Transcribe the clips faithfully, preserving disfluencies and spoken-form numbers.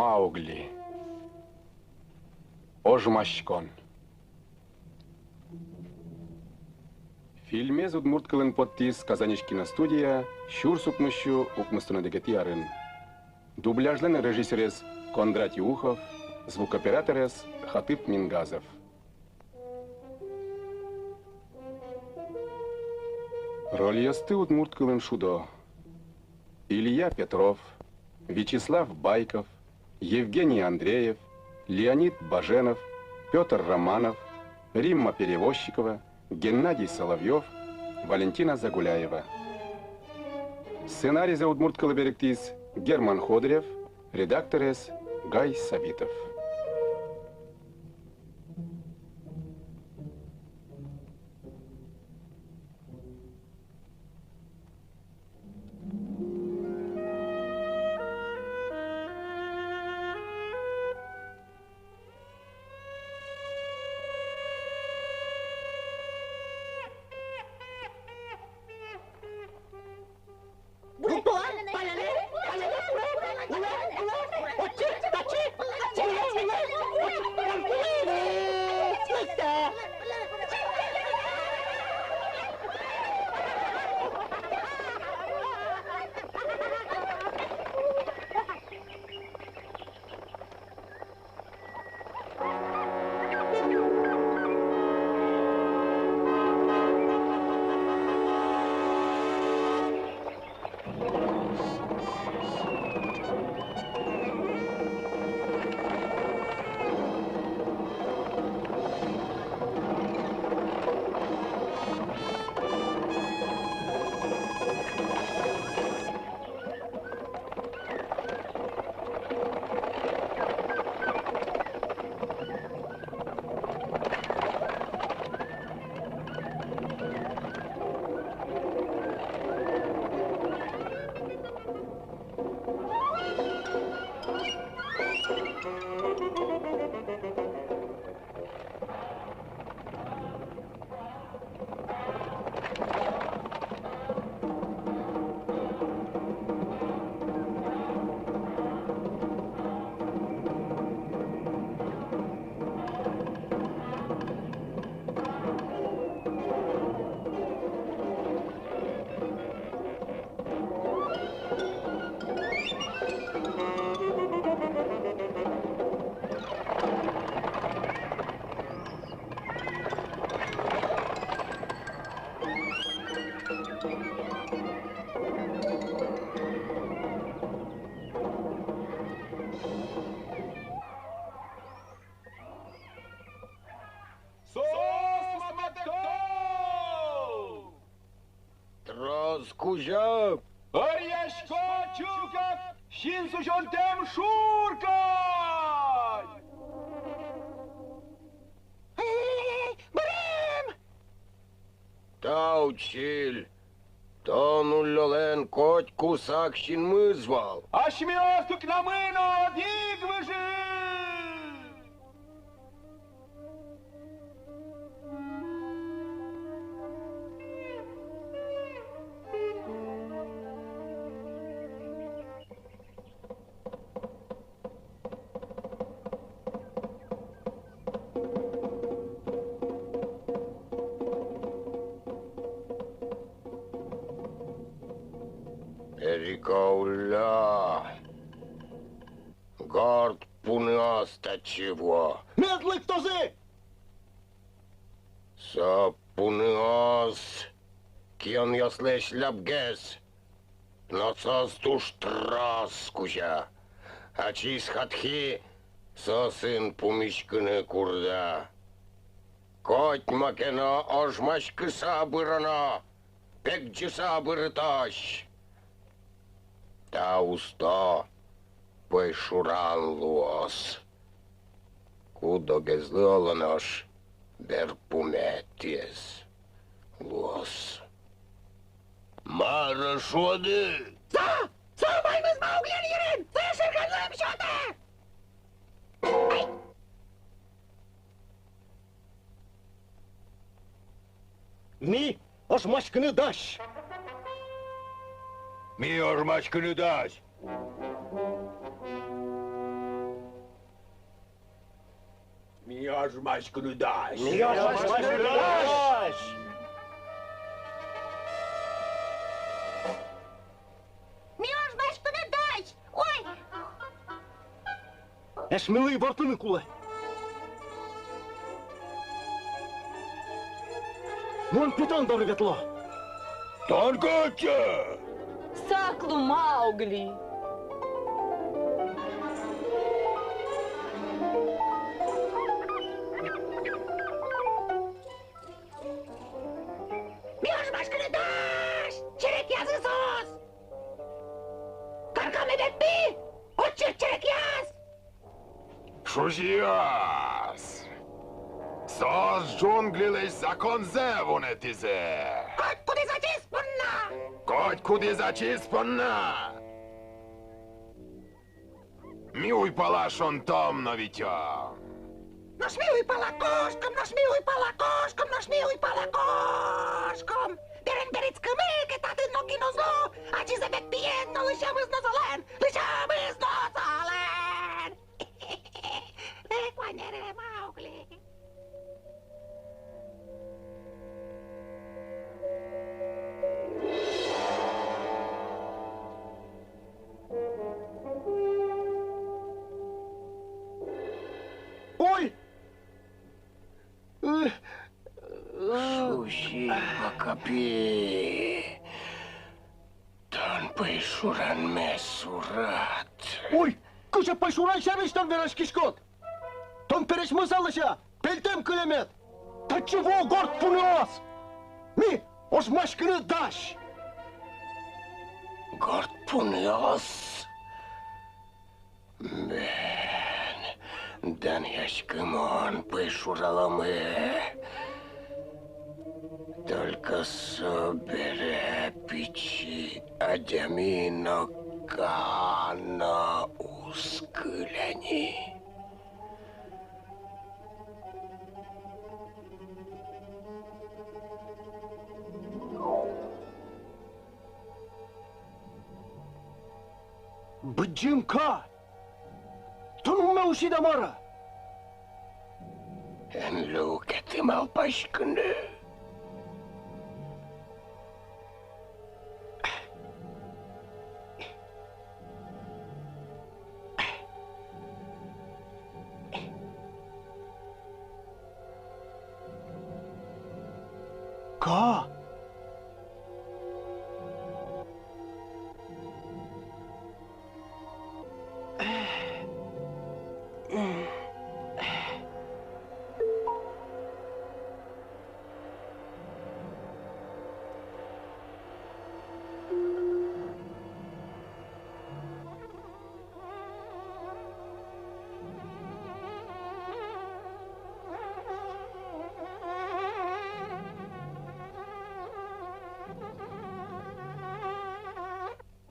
Маугли. Ожмаськон. Фильмез удмурт кылын поттӥз Казаньысь киностудия сюрс укмыссю укмыстон одӥгетӥ арын. Дубляжлэн режиссёрез Кондратий Ухов, звукооператорез Хатып Мингазов. Рольёсты удмурт кылын шудо: Илья Петров, Вячеслав Байков, Евгений Андреев, Леонид Баженов, Пётр Романов, Римма Перевозчикова, Геннадий Соловьёв, Валентина Загуляева. Сценаризэ удмурт кылэ берыктӥз Герман Ходырев, редакторез Гай Сабитов. Соос матыктон! Трос кузя! Ӧръясько, чукак син сузёнтэм шур кадь! Ай-яй-яй-яй, бырем! Тау, Чиль, тон уллёлэн котьку сак синмыз вал. Асьмеос кыкнамы но одӥг выжы. Эрика улля, горд пуныос татчы вуо. Мед лыктозы! Со пуныос кионъёслэсь лябгес, но соос туж трос кузя. Ачиз хатхи соосын пумиськыны курда. Котьма ке но ожмаськыса быроно, пегӟыса бырытозь. Та усто пӧй шуран луоз. Куд-огезлы, оло нош, берпуметӥез луоз. Мар шуоды? Со! Со ваньмыз Мауглилэн йырин! Со шырканлы ӧм сётэ! Ай! Ми ожмаськыны дась! Ми ожмаськыны дась! Ми ожмаськыны дась! Ми ожмаськыны дась! Ми ожмаськыны дась! Ой! Асьмелы ивортыны кулэ. Мон пе тон доры ветло. Тон кытчы? Саклы, Маугли. Ми ожмаськыны дась! Черекъязы соос! Каркаме бен пи! Отчы черекъяз! Шузиос! Соос джунглилэсь законзэ вунэтӥзы! Котькудӥз ачиз понна! Котькудӥз ачиз понна! Ми уйпала шонтом но витём. Нош ми уйпала кошком, нош ми уйпала кошком, нош ми уйпала кошком. Берен берытскымы ке татын нокин уз лу, ачиз бен пиен но, лысьмыз но солэн, лысьмыз но солэн. Эх, ванере, Маугли. Ой! Шузи, пока пи. Тон пӧйшуранме сурад. Ой, кыӵе пӧйшуран сярысь тон вераськиськод? Тон пересьмыса лэся, пельтэм кылемед. Татчы вуо, горд пуныос! Ми ожмаськыны дась! Горд пуныос! Бен, данъяськымон пӧйшураломы. Только собере пичи адями но кано уз кыльы ни. Быдӟым каль! Тон умме усид-а, мар-а? Эн люкеты малпаськыны. Ка!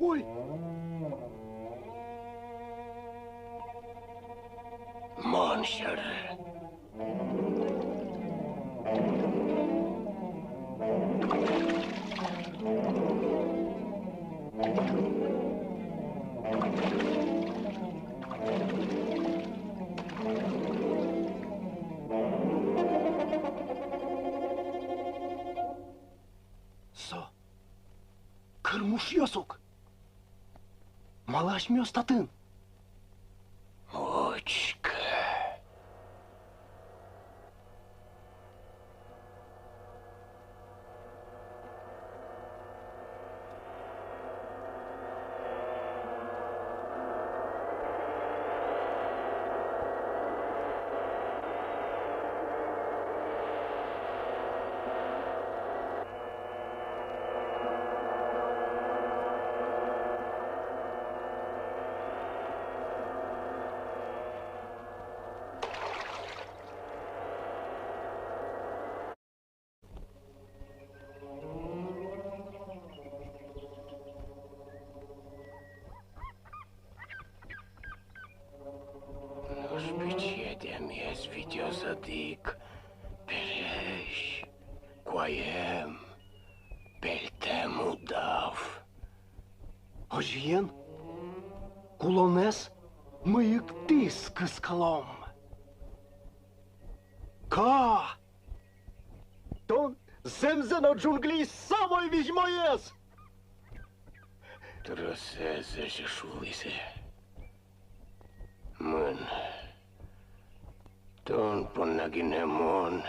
Ой! Мон сярысь. Со кырмушъёс ук. Малы асьмеос татын? Учкы. Нош пичи адямиез витёз одӥг пересь, куаем, пельтэм удав. Озьыен, кулонэз мыйыктӥз кыскалом. Каа! Тон зэмзэ но джунглиысь самой визьмоез! Тросэз озьы шуылӥзы. Мын, тон понна гинэ мон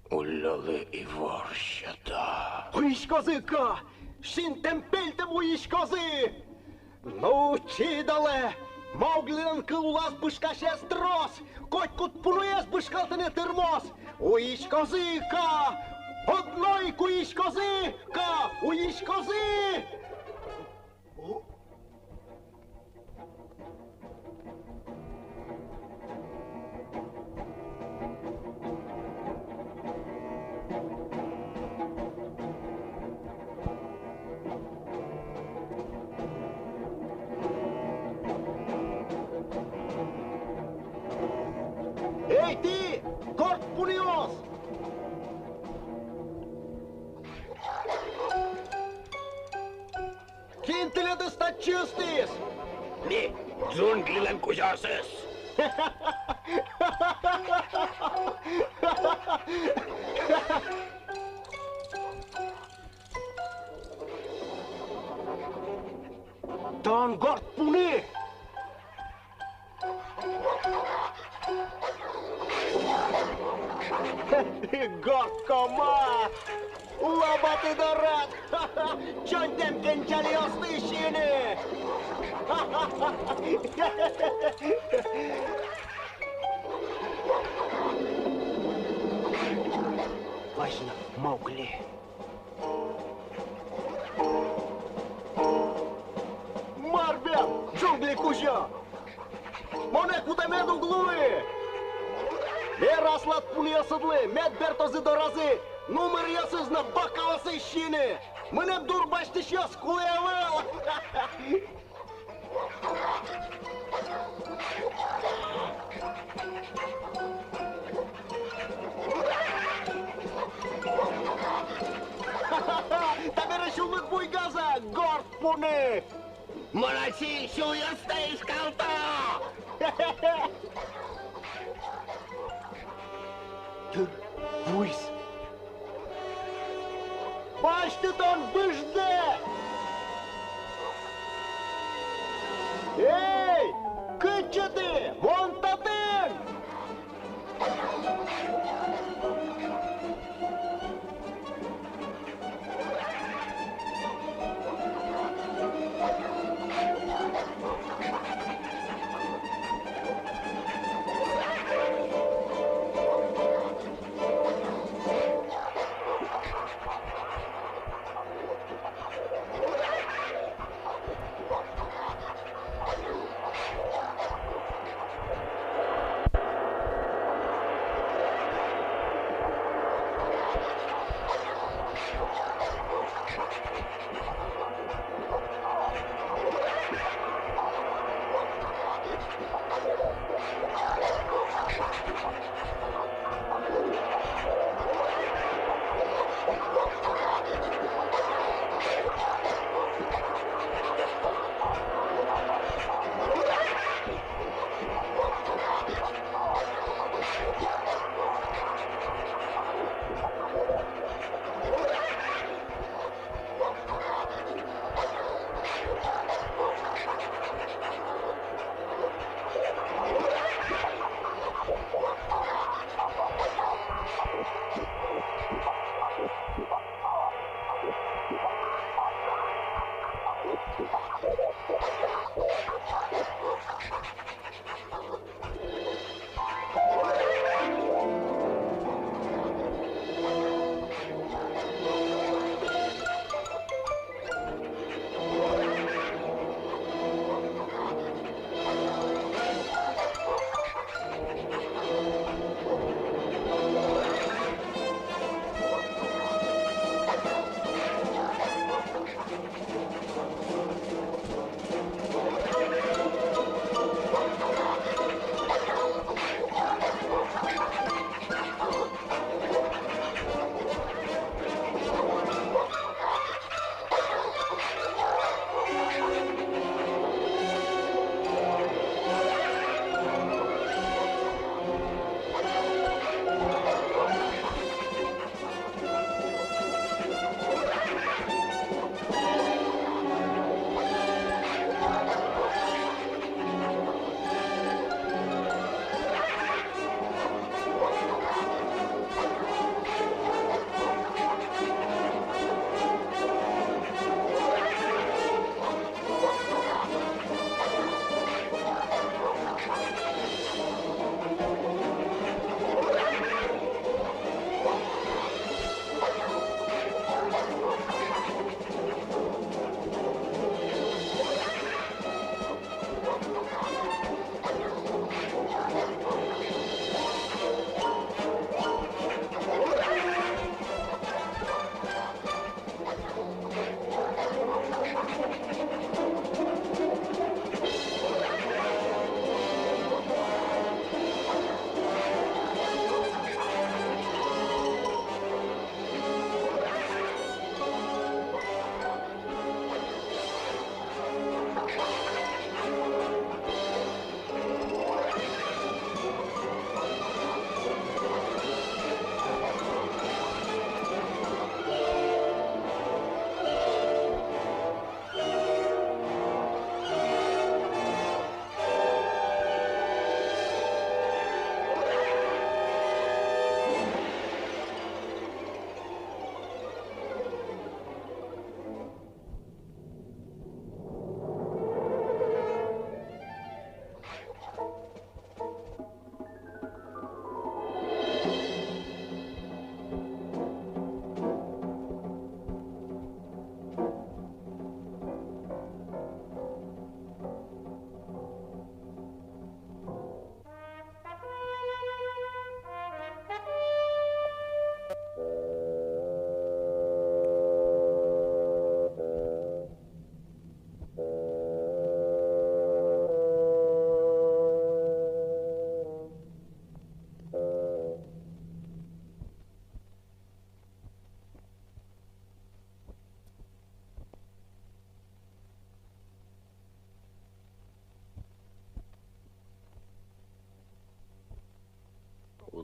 уллёлы ивор сёто. Уиськозы, Каа! Синтэм-пельтэм уиськозы! Ну, чидалэ! Мауглилэн кыл улаз бышкасез трос, котькуд пуныез бышкалтыны тырмоз! Уиськозы, Каа! Одно ик уиськозы, Каа! Уиськозы! Эй, тӥ, горд пуныос! Кин тӥледыз татчы ыстӥз? Ми, джунглилэн кузёосыз. Тон горд пуны! Горд комар! Лобаты дорад! Чонтэм кенчалиосты сиыны! Возьы но, Маугли. Мар бен, джунгли кузё! Монэ кутэмед уг луы! Вера аслад пуныосыдлы, мед бертозы доразы нумыръёсыз но бакаосыз сиыны! Мынэм дурбасьтӥсьёс кулэ ӧвӧл! Табере сюлмыд буйгаз-а, горд пуны? Мон ачим сюлъёстэ ишкалто! Тыр вуиз. Басьты тон, выждэ! Эй, кытчы тӥ? Мон татын!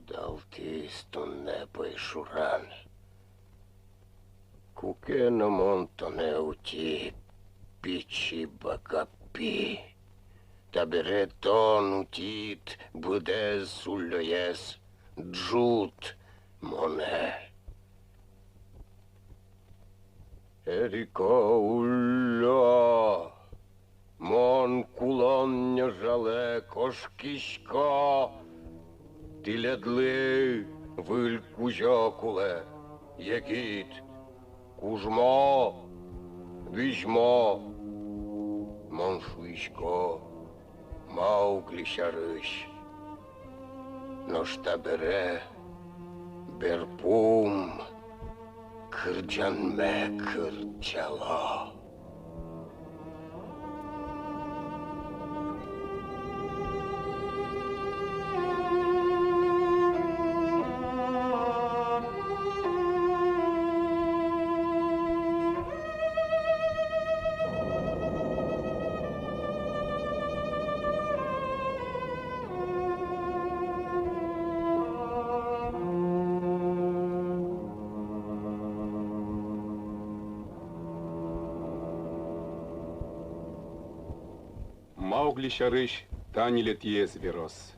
Талтӥз туннэ пӧйшуран. Куке но мон тонэ утӥ, пичи бакапи. Табере тон утид быдэс уллёез, ӝут монэ. Эрико уллё, мон кулон нёжалэ кошкисько. Тӥледлы выль кузё кулэ, егит, кужмо, визьмо. Мон шуисько Маугли сярысь. Нош табере берпум кырӟанме кырӟало. Маугли сярысь та ньылетӥез верос.